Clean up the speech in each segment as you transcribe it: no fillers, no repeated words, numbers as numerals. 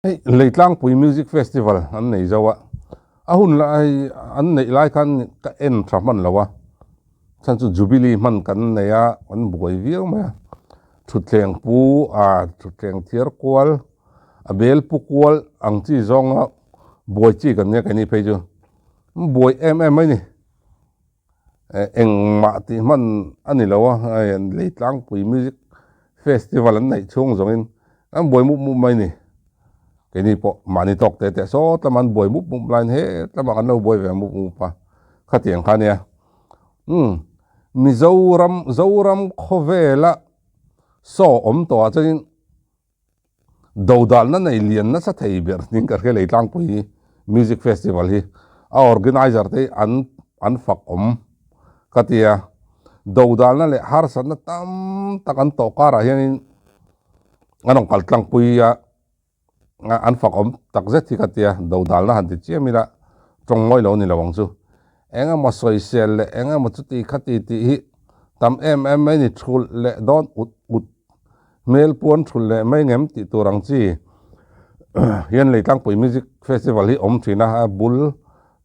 Hei Leitlangpui Music Festival an nei zo a, a hun lai an neih lai khan ka en tha hman lo a, chhan chu Jubilee hman kan nei a, kan buai viau mai a, thutthleng pu ah thutthleng thiar kual a bel pu kual ang chi zawnga buai chi kan nia keini phei chu buai em em mai ni. Engmah tih hman a ni lo a, hei Leitlangpui Music Festival an neih chhung zawngin an buai mup mup mai a ni. Keini pawh mahni tawk te teh sawt lama an buai mup mup laiin het lamah kan lo buai ve mup mup a, khatiang kha a nia. Umm Mizoram Zoram khawvela saw awm tawhah chuanin Dodalna nei lian nasa thei ber ning ka hria Leitlangpui Music Festival hi a organiser te hi an an fak awm ka ti a. Dodalna leh harsatna tam tak an tawh karah hianin an rawn kal tlangpui a, an fak awm tak zet hi ka ti a. Dodalna han ti chiam ila tawng mawi lo ni lo ang chu. Eng emaw sawisel leh eng emaw chuti khati tih hi tam em em mai ni thulh leh dawn ut ut Hmel puan thulh leh mai ngem tih tur ang chi hian Leitlangpui Music Festival hi awm thin a, a bul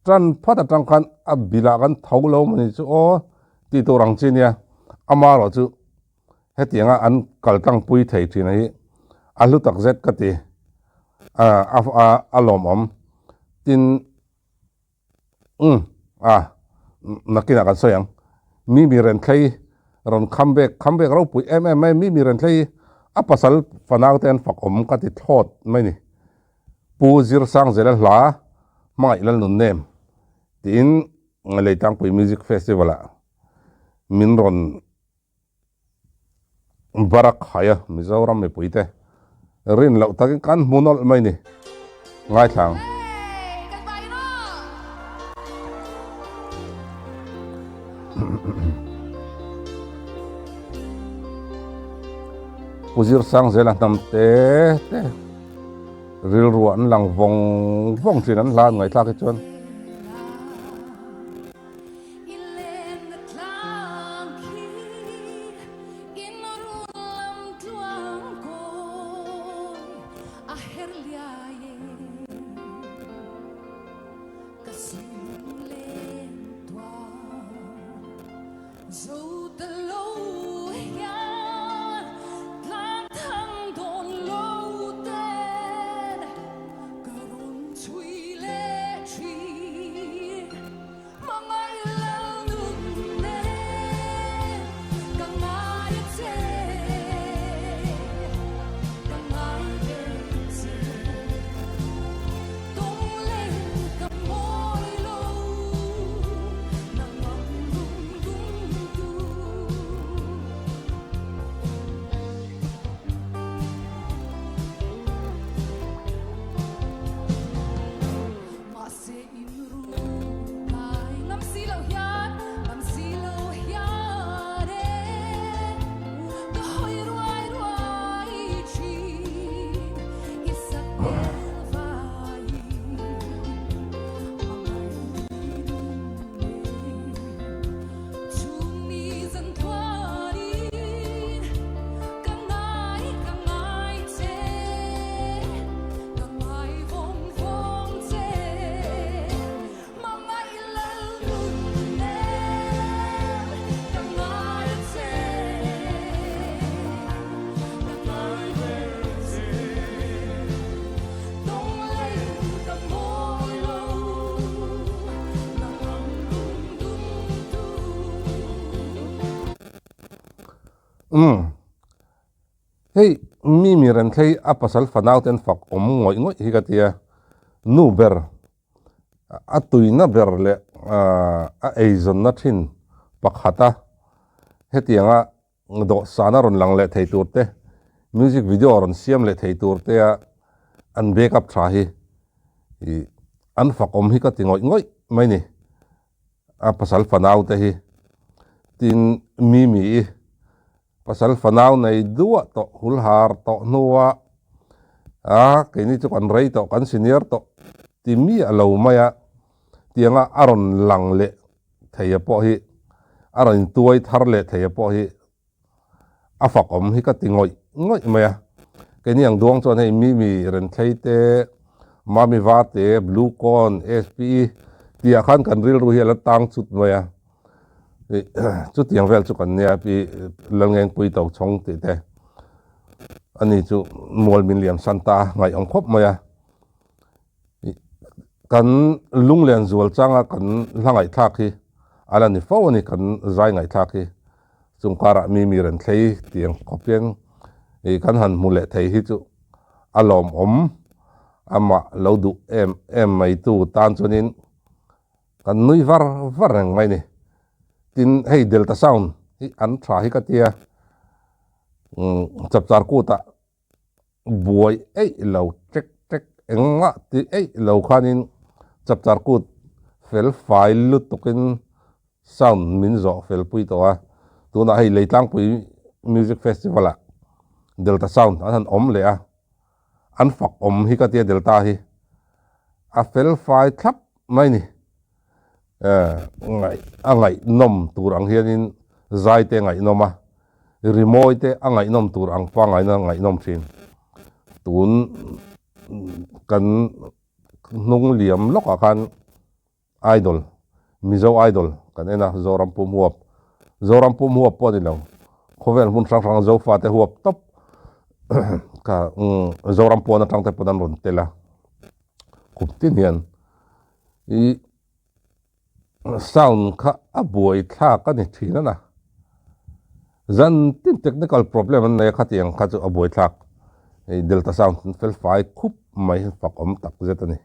tan phat atang khan a bilah kan tho lo maw ni chu aw tih tur ang chi nia, amaherawh chu hetianga an kal tlangpui thei thin hi a hlu tak zet ka ti, a lawmawm tin. Umm ah nakinah kan sawi ang. Mimi Renthlei rawn kham bek kham bek ropui em em mai Mimi Renthlei a pasal fanau te an fak awm ka ti thlawt mai ni. Pu Zirsangzela hla hmangaih Lalnunnem tiin Leitlangpui Music Festival ah min rawn Barak haia Mizoram mipuite rin loh takin kan hmu nawlh mai ni. Ngaithla ang. Pu Zirsangzela hnam te te rilruah an lang vawng vawng thin an hla an ngaihthlak hi chuan. Umm. Hei mi mi Renthlei a pasal fanau ten fak awm ngawih ngawih hi ka tia. Nu ber a tuina ber leh a eizawnna thin pakhata hetianga dawhsana rawn lang leh thei tur te, music video rawn siam leh thei tur te a an back up tha hi ih an fak awm hi ka ti ngawih ngawih mai ni. A pasal fanau te hi tin mi mi i pasal fanau nei duah tawh hul har tawh hnua a keini chu kan rei tawh kan senior tawh ti miah lo mai a tianga a rawn lang leh thei a pawh hi a rawn intuai thar leh thei a pawh hi a fak awm hi ka ti ngawih ngawih mai a. Keini ang duang chuan hei Mimi Renthlei te, Mami Varte, Blue Corn, SPE tih ah khan kan rilru hi a la tang chut mai a. Chutiang vel chu kan nia pi Lalngengpui Tochhawng tih te ani chu mual min liam san ta ngaih awm khawp mai a. Kan lunglen zual changa kan hla ngaihthlak hi a la ni fo a ni kan zai ngaihthlak hi. Chung karah mi mi rawn thlei tiang khawp hian ih kan han hmu leh thei hi chu a lawmawm amah lo duh em em mai tu tan chuanin kan nui var var reng mai a ni. Tin hei Delta Sound hi an tha hi ka tia umm chapchar kutah buai eih lo tek tek engmah ti eih lo khanin chapchar kut fel fai lutukin sound min zawh fel pui tawh a, tunah hei Leitlangpui Music Festival ah Delta Sound an han awm leh a, an fak awm hi ka tia Delta hi a fel fai thlap mai ni. A ngaihnawm tur ang hianin zai te a ngaihnawm a, rimawi te a ngaihnawm tur ang pangngaina a ngaihnawm thin. Tun kan hnung liam lawkah khan Idol, Mizo Idol kan en a, Zoram pum huap, Zoram pum huap pawh a ni lo, khawvel hmun hrang hrang Zofa te huap tawp kha Zoram pawn atang te pawn an rawn tel a, kum tin hian. I sound kha a buai thlak a ni thin a na. Zan tin technical problem an nei a khatiang kha chu a buai thlak. Hei delta sound an fel fai khup mai fak awm tak zet a ni.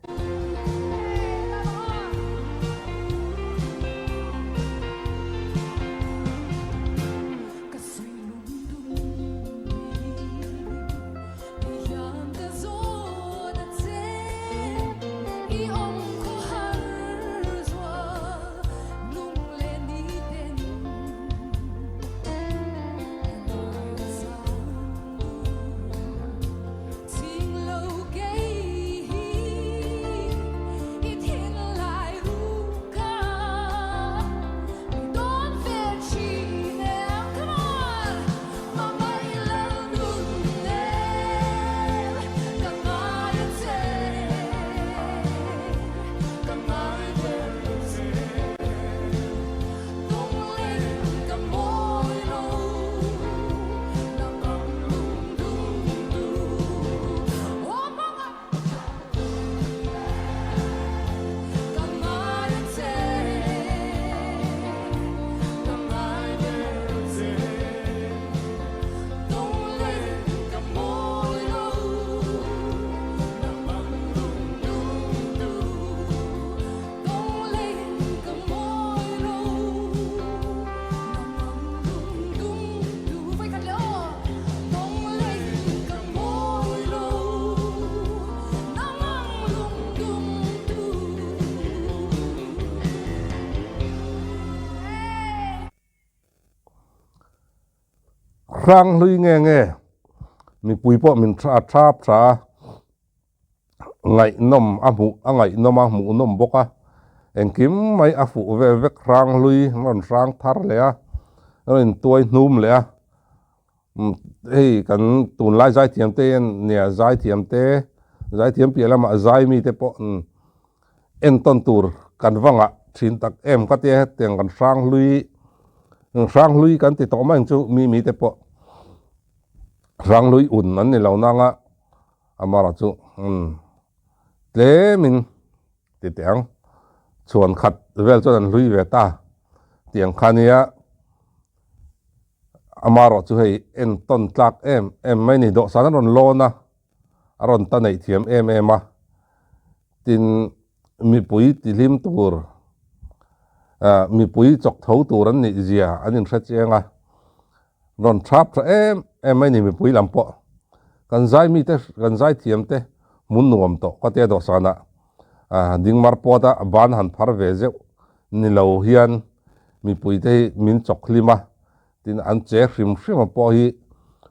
Hranghlui nge nge mipui pawh min tha thap tha a, ngaihnawm a hmuh a ngaihnawm a hmuhnawm bawk a, engkim mai a fuh vel vek hranghlui a rawn hrang thar leh a, a rawn intuai hnum leh a. Hei kan tunlai zaithiam te hian nia zaithiam te zaithiam piah lamah zai mite pawh entawn tur kan va ngah thin tak em ka tia hetiang kan hranghlui hranghlui kan ti tawh mai ang chu mi mite pawh hranghlui un an ni lo nanga amaherawh chu tlemin ti teh ang chhuan khat vel chuan an hlui ve ta tiang kha nia. Amaherawh chu hei entawn tlak em em mai a ni. Dawhsan a rawn lawn a, a rawn ta neih thiam em em a. Tin, mipui tihlim tur, ah mipui chawk tho tur an nih zia an inhre chiang a. Rawn thap tha em em mai a ni mipui lam pawh. Kan zai mite, kan zai thiam te hmun nuam tawh ka tia dawhsanah ah dingmar pawt a ban han phar ve zeuh ni lo hian mipuite hi min chawk hlim a, tin an che hrim hrim a pawh hi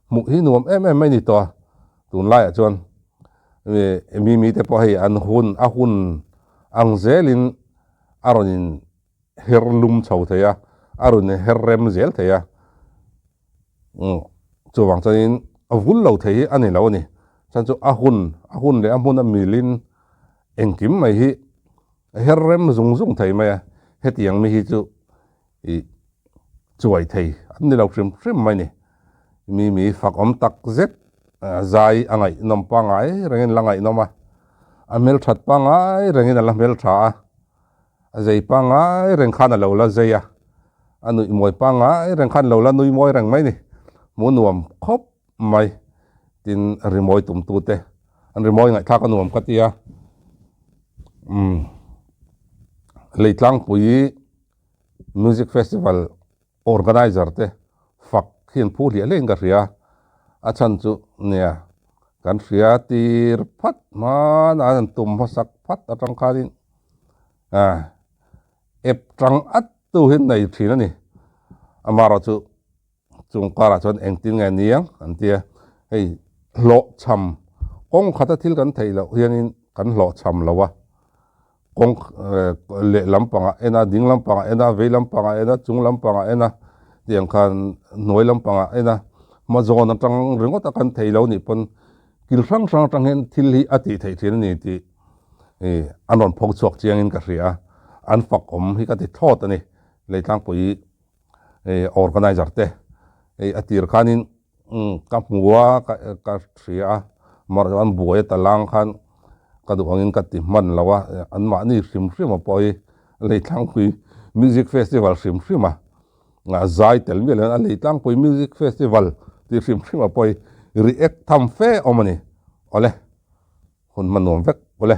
hmuh hi nuam em em mai ni tawh a, tunlaiah chuan mi mite pawh hei an hun a hun ang zelin a rawn in her lum chho thei a, a rawn in her rem zel thei a, chuvang chuanin a vul lo thei hi a ni lo a ni. Chhan chu a hun, a hun leh a hmun a milin engkim mai hi a her rem zung zung thei mai a, hetiang mi hi chu ih chuai thei an ni lo hrim hrim mai ni. Mi mi fak awm tak zet zai a ngaihnawm pangngai rengin la ngaihnawm a, a hmelthat pangngai rengin a la hmeltha a, a zei pangngai reng khan a lo la zei a, a nuih mawi pangngai reng khan a lo la nui mawi reng mai ni. Hmuh nuam khawp mai tin rimawi tumtute an rimawi ngaihthlak a nuam ka ti a, umm Leitlangpui Music Festival Organiser te fak hi an phu hliah hliahin ka hria, a chhan chu nia kan hria tir phat hmana an han tum hmasak phat atang khanin ah app tang at tu hi an nei thin a ni, amaherawhchu chung karah chuan engtin nge niang an tia, hei hlawhchham kawng khata thil kan theih loh hianin kan hlawhchham lo a. Kawng leh lampangah en a, ding lampangah en a, vei lampangah en a, chung lampangah en a, tiang khan hnuai lampangah en a, hma zawn atang ringawt a kan thei lo nih pawn kil hrang hrang atang hian thil hi a tih theih thin a ni tih ih an rawn pho chhuak chiangin ka hria a, an fak awm hi ka ti thlawt a ni. Leitlangpui ih organizer te hei a tir khanin Umm ka hmu a, ka ka hria a, mahse an buai a ta lang khan ka duh angin ka ti hman lo a, anmahni hrim hrim a pawh hi Leitlangpui Music Festival hrim hrim a, a zai tel miah lo a Leitlangpui Music Festival tih hrim hrim a pawh hi react tham fe awm a ni. Awle, hun hma nuam vek awle.